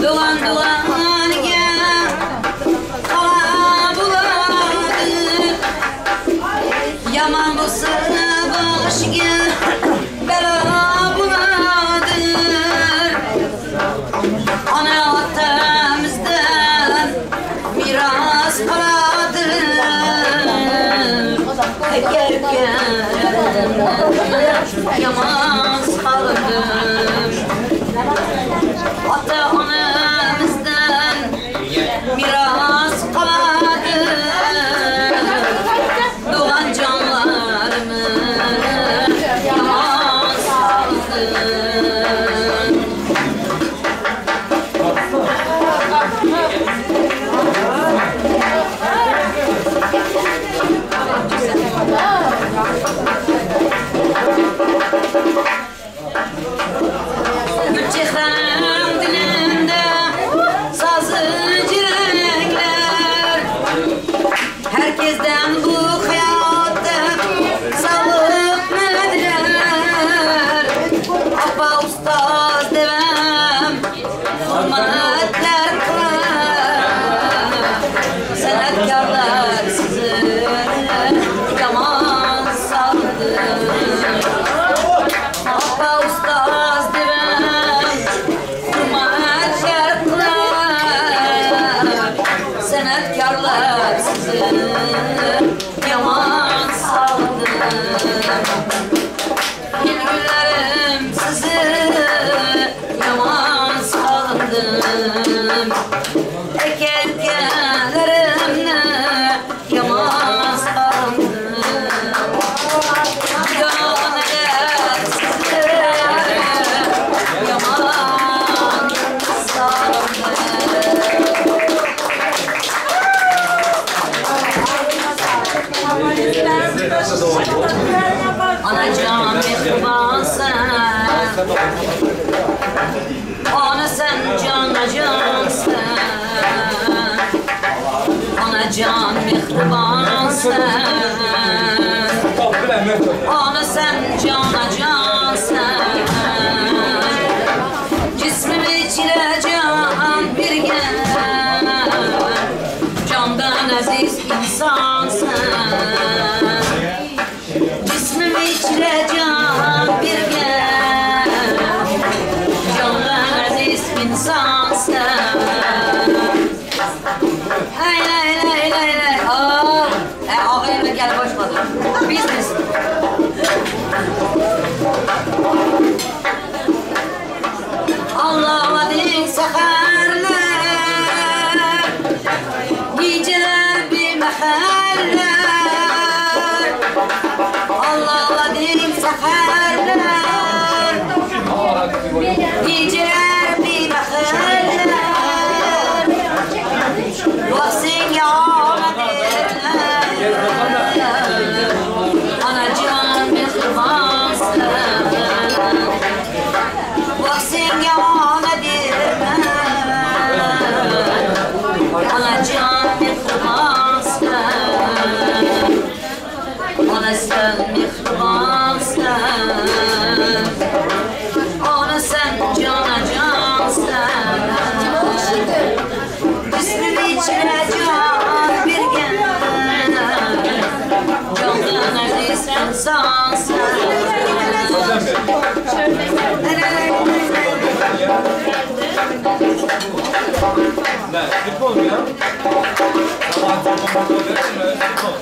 Doğan doğan. Gülçehräň dilinde sazy jeňler, Herkesden bu haýatda saglyk nädiler. Apa ustaz debem hurmatlar kylar, Sanatkarlar sizi ýaman saldy. Apa ustaz debem hurmatlar kylar, Sanatkarlar sizi ýaman saldy. Il-günlerim sizi ýaman sagyndym. Eke-ülkelerimni ýaman sagyndym. Bigäneler sizi ýaman sagyndym. Anajan mehriban sen, Ana sen cana can sen, Anajan mehriban sen, Ana sen cana can sen, Cismim içre can birgen, Candan aziz insan sen. Cismim içre can birgen, Candan aziz insan sen. Hey hey hey hey hey. Aa, e, ağayla gel başladı. Biznes. Allah'a seherler, Geceler bir mahaller. Allah'a seherler, Geceler bir mahaller. Vaxsin ya Anacan mehriban sen. Vaxsin ya Anacan mehriban sen. Ana sen mehriban sen. Ana sen cana can sen. Cismim içine can bir gel. Candan aziz insan sen. Ne? Telefon ya. Sabah telefon verir mi? Telefon.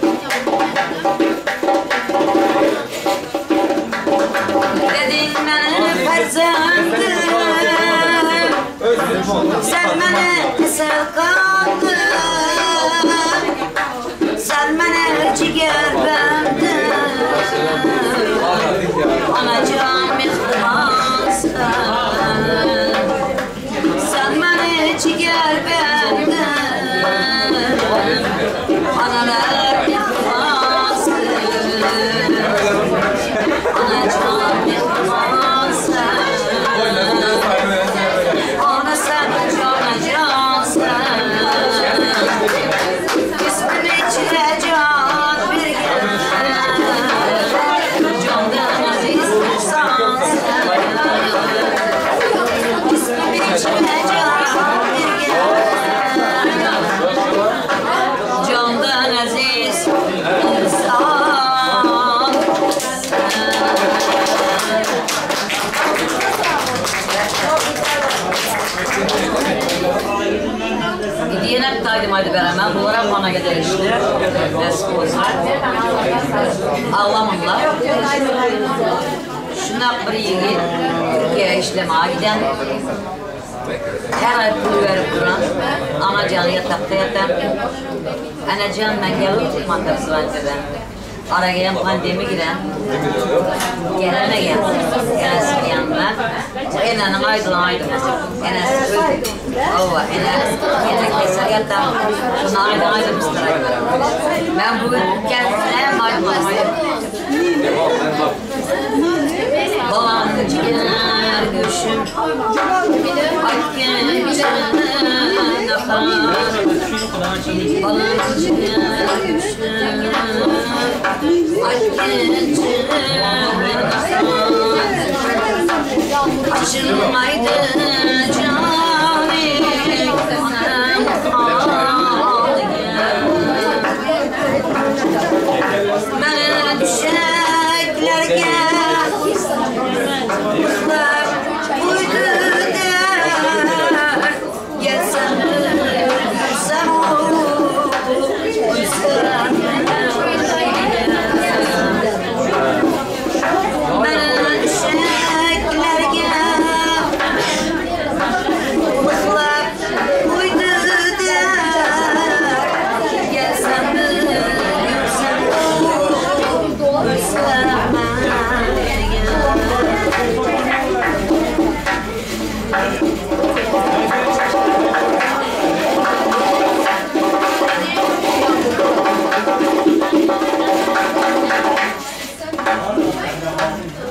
Dedin beni ferzendim. Öz telefon. Sen beni sevkandın. Sen beni ciğer bendin. Anacan mehriban sen. Sen beni ciğer bendin. Analar mehribansın. Anacan mehriban sen. Ana sen cana can sen. İsmin içine can bir gel. Candan aziz insan sen. İsmin içine can bir gel. Candan aziz insan sen. Diýenep taýdym aýdy beremen, bulara bana gider işte. Nasip olsa. Ağlamamlar. Şunak bir ýigit Türkiye'ye işlemeye giden, her ay pul verip duran, anacan yatakta yatan, anacan men gelip tutmadı Zvante'den. Ara gelen pandemi giren. Gelene gelsin. Enesiniň ýanyna. Bu enäniň aýdylan aýdymy. Enesi öldü. Hawa, ene, ene kesel ýatan. Şonda aýdan aýdym ister aýdar. Men bu gün kendisine hem aýdym aýdym. Balam jiger güşüm. Aýtgyn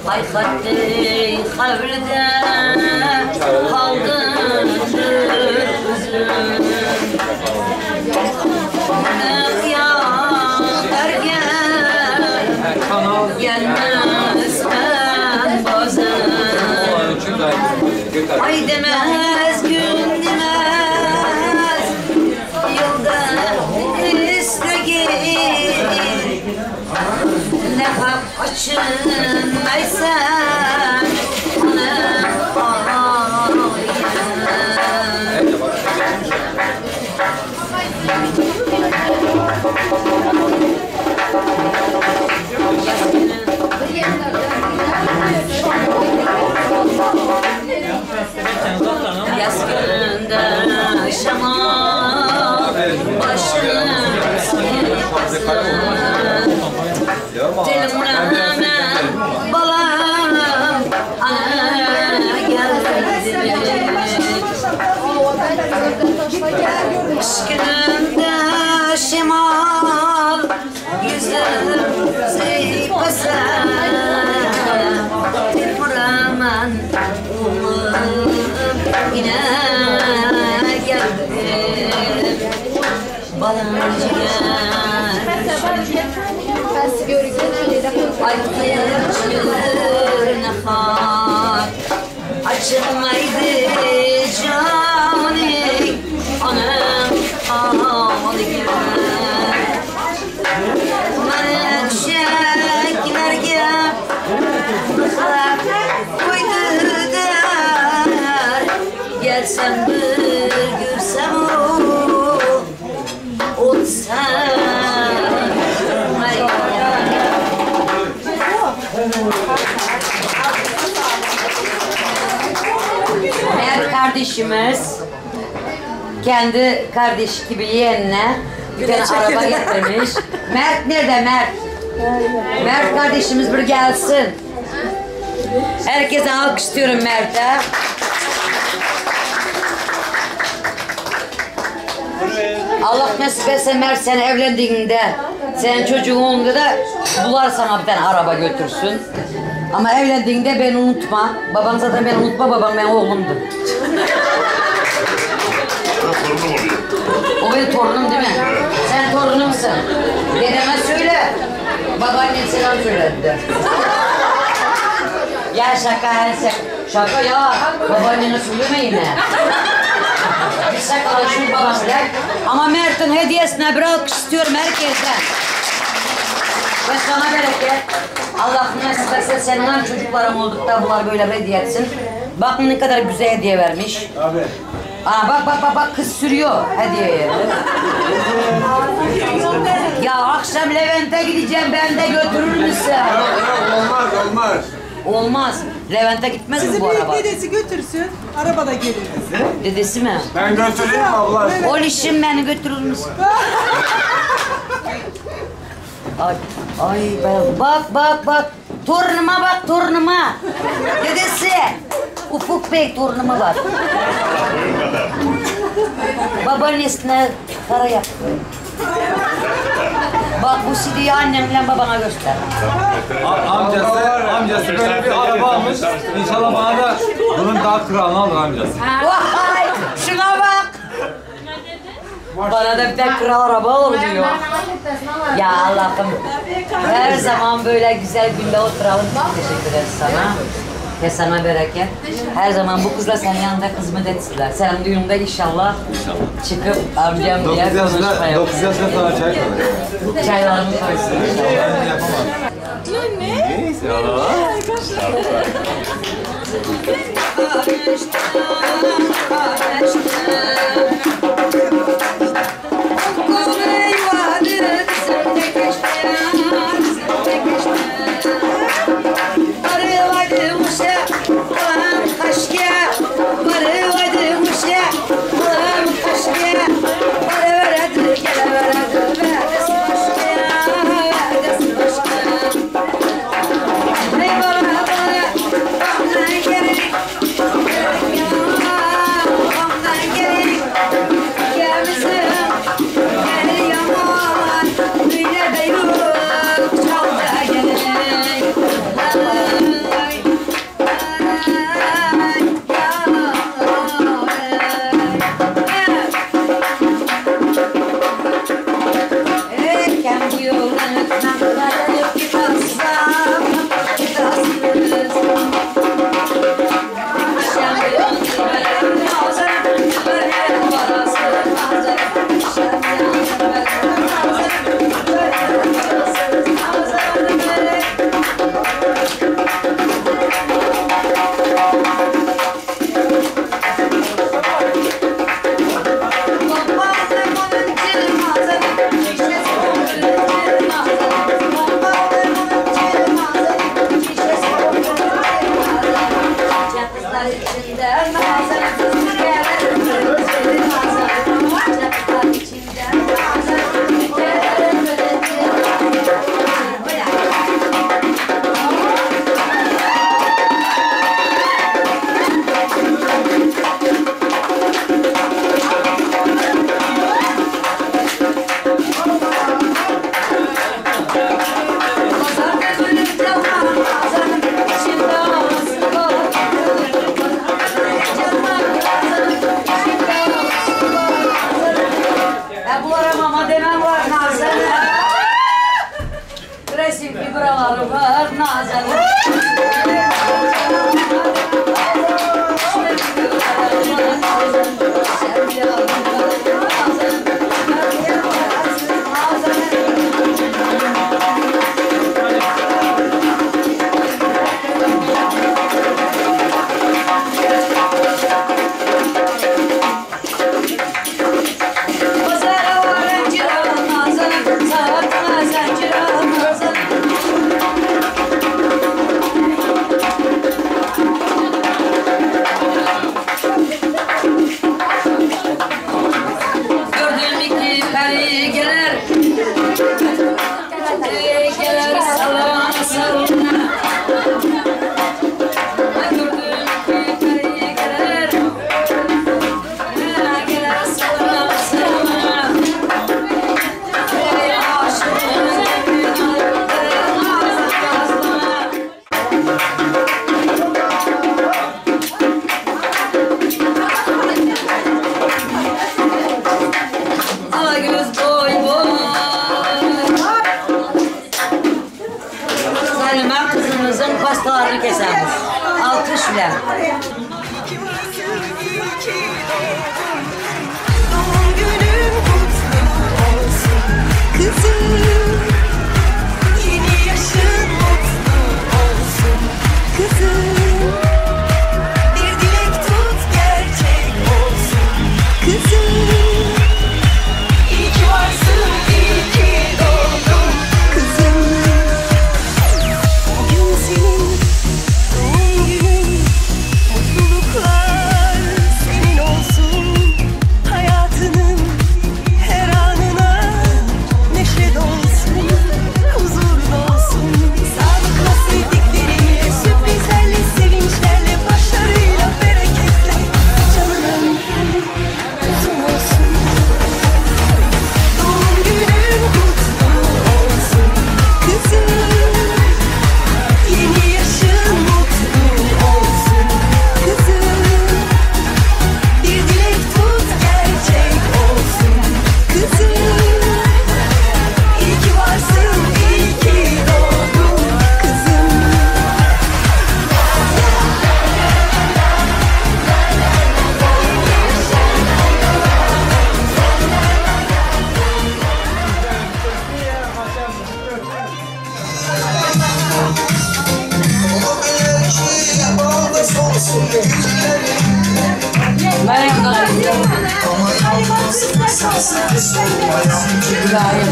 Haýhatly kabirde kaldyr özüm. Gelmezsen bazen. Ay demez gün demez Yılda istegin Ne hak açınmaysan Anam Yaz gününde şamal başım Dilim balam ana geldi. Kış gününde şimal yüzüm zeypesen Dilmuraman oğlum yine geldi. Balam ciğer Açılmaydı cani anam al gel. Mani çiçeklerge koydu der. Gelsem bir görsem o olsan Mert kardeşimiz kendi kardeş gibi yeğenine bir tane araba getirmiş. Mert nerede Mert? Mert kardeşimiz bir gelsin. Herkese alkışlıyorum Mert'e. Allah nasip etse Mert sen evlendiğinde, senin çocuğun olduğunda da bular sana bir tane araba götürsün. Ama evlendiğinde beni unutma. Babam zaten beni unutma, babam benim oğlumdur. Torunum oluyor. O benim torunum değil mi? Sen torunumsun. Dedeme söyle. Babaannem selam söyledi. Ya şaka her şaka. Ya. Babaannene söyleme yine. Biz şakalaşıyoruz babamla. Ama Mert'in hediyesine bir alkış istiyorum herkesten. Ve sana bereket. Allah nasip etse senin hem çocukların oldukta bunlar böyle hediye etsin. Bak ne kadar güzel hediye vermiş. Abi. Aa bak bak bak bak kız sürüyor hediyeyi. Ya akşam Levent'e gideceğim ben de götürür müsün? Yok yok olmaz olmaz. Olmaz. Levent'e gitmez mi Sizi bu büyük araba? dedesi götürsün, arabada gelin. Dedesi mi? Ben götüreyim abla. Ol işim beni götürür müsün? Ay, ay bak bak bak. Torunuma bak torunuma. Dedesi. Ufuk Bey torunuma bak. Babaannesine para yaptı. Bak bu CD'yi annemle babana göster. Amcası, amcası böyle bir araba almış. İnşallah bana da bunun daha kralını alır amcası. Vay! Şuna bak! Bana da bir tane kral araba olur diyor. Ya Allah'ım. Her zaman böyle güzel günde oturalım. Çok teşekkür ederiz sana. Ve sana bereket. Her zaman bu kızla senin yanında kızmet etsinler. Senin düğününde inşallah, İnşallah. çıkıp amcam diye 9 yaşında, konuşmaya 9 yaşında sana çay koyar. Çaylarımı koysun inşallah. Ben yapamam. Neyse.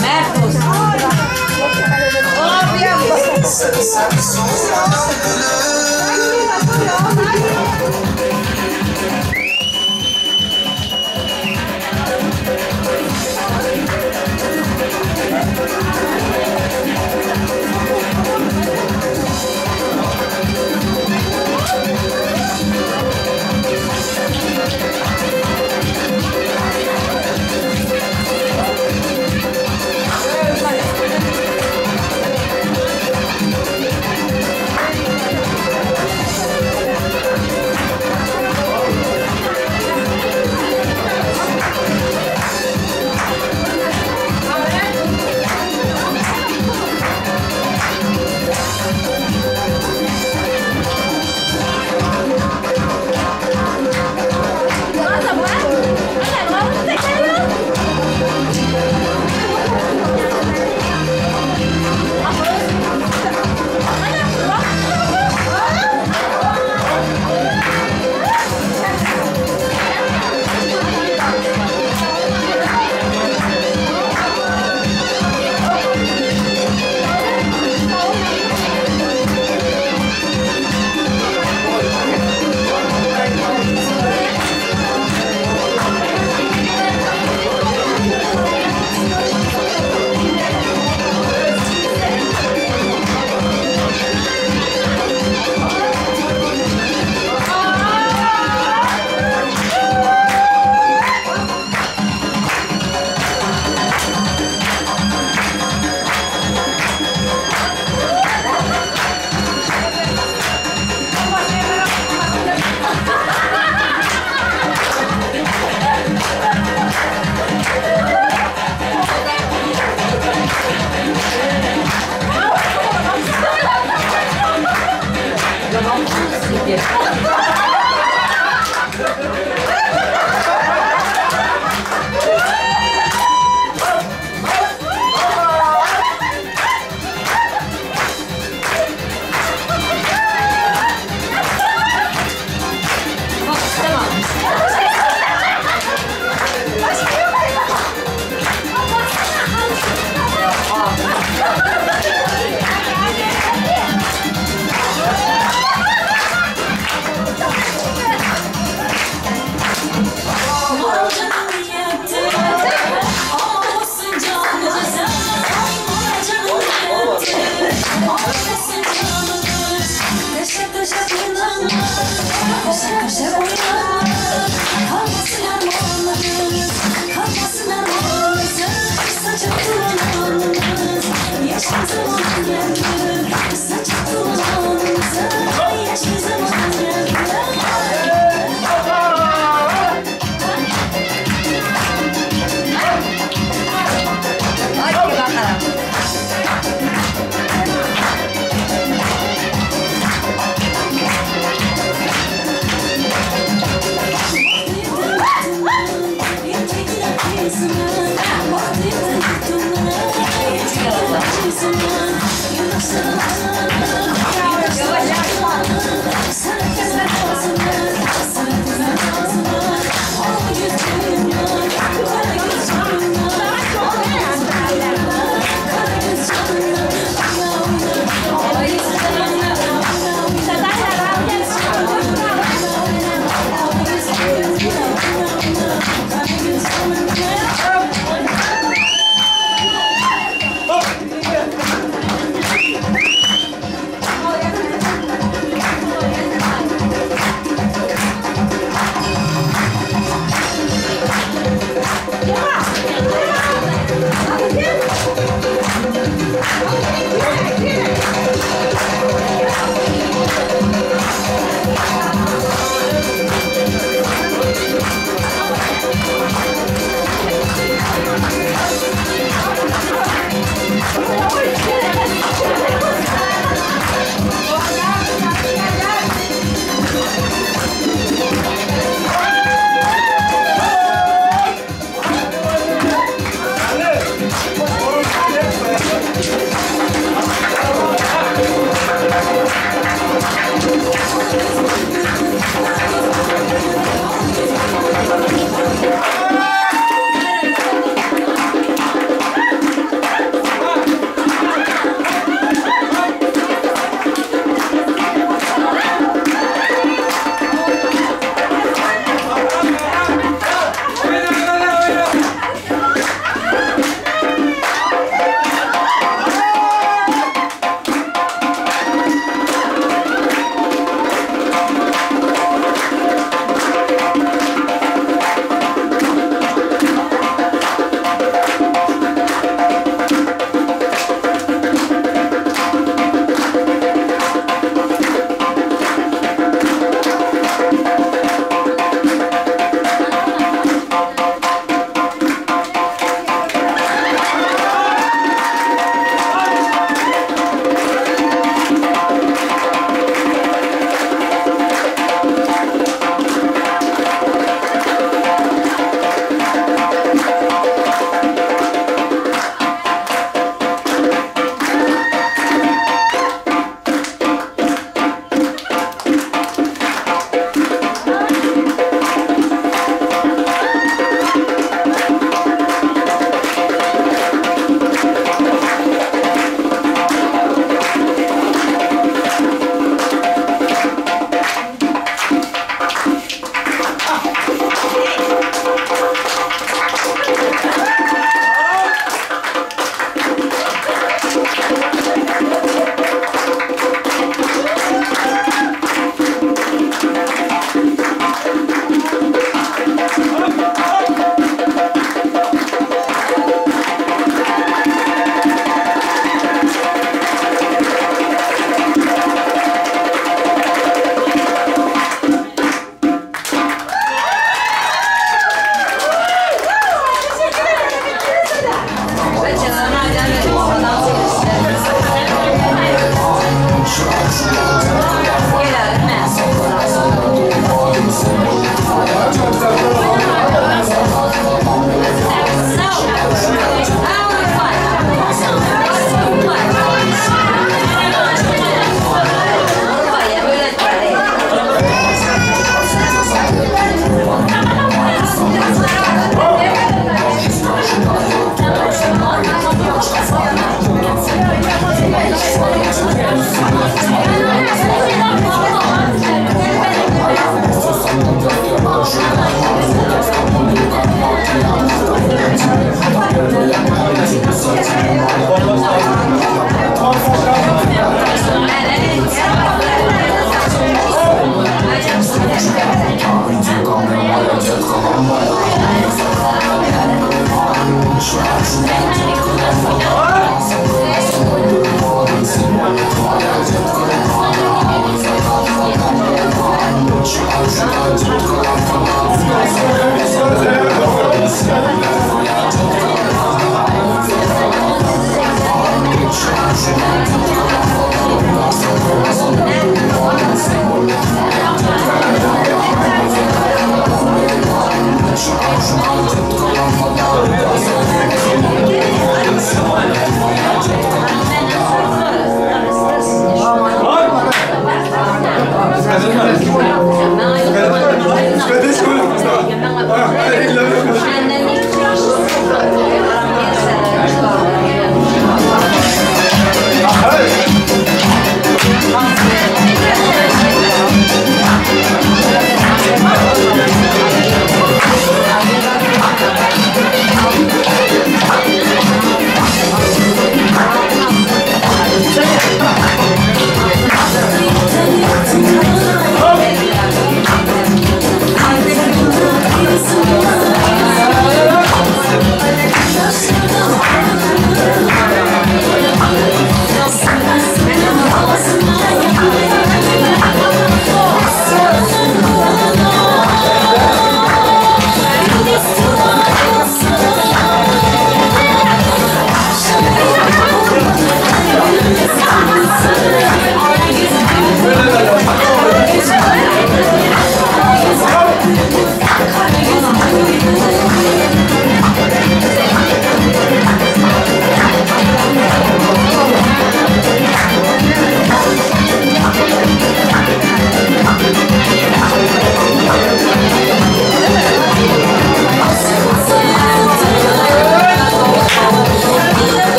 Mert olsun.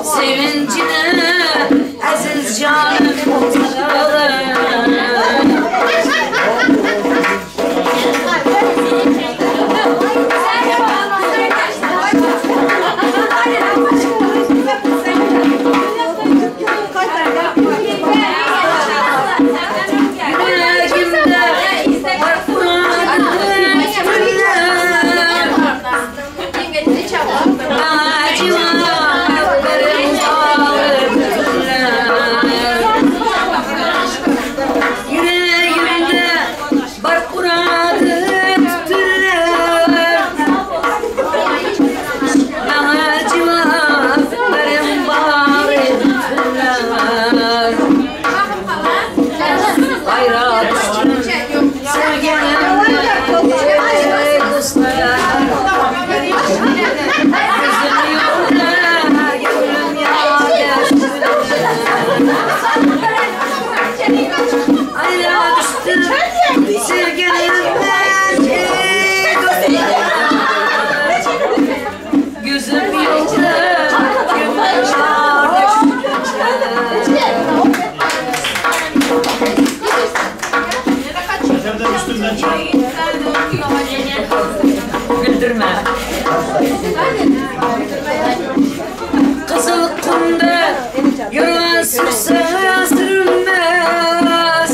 Sevincine aziz canım Yüreğimde Bana cevap verin Yüreğimde bar kuradı tütünler. Bana cevap verin bari bütünler. Hayra düştüm sevgilimden ey dostlar. Gözüm yolda, gönlüm yâre. Ayra düştüm sevgilimden ey dostlar. Gözüm yolda, gönlüm yâre. Güldürme. Kızıl kumda yılan sürse sürünmez.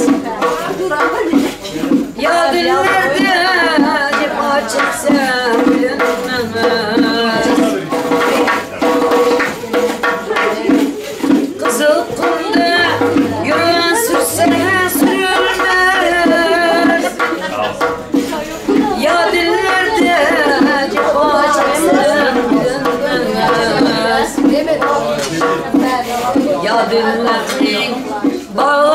Ya dillerde cefa çekse bilinmez. Kızıl kumda yılan sürse sürünmez. Ya dillerde cefa çekse bilinmez. Ya dillerin bağ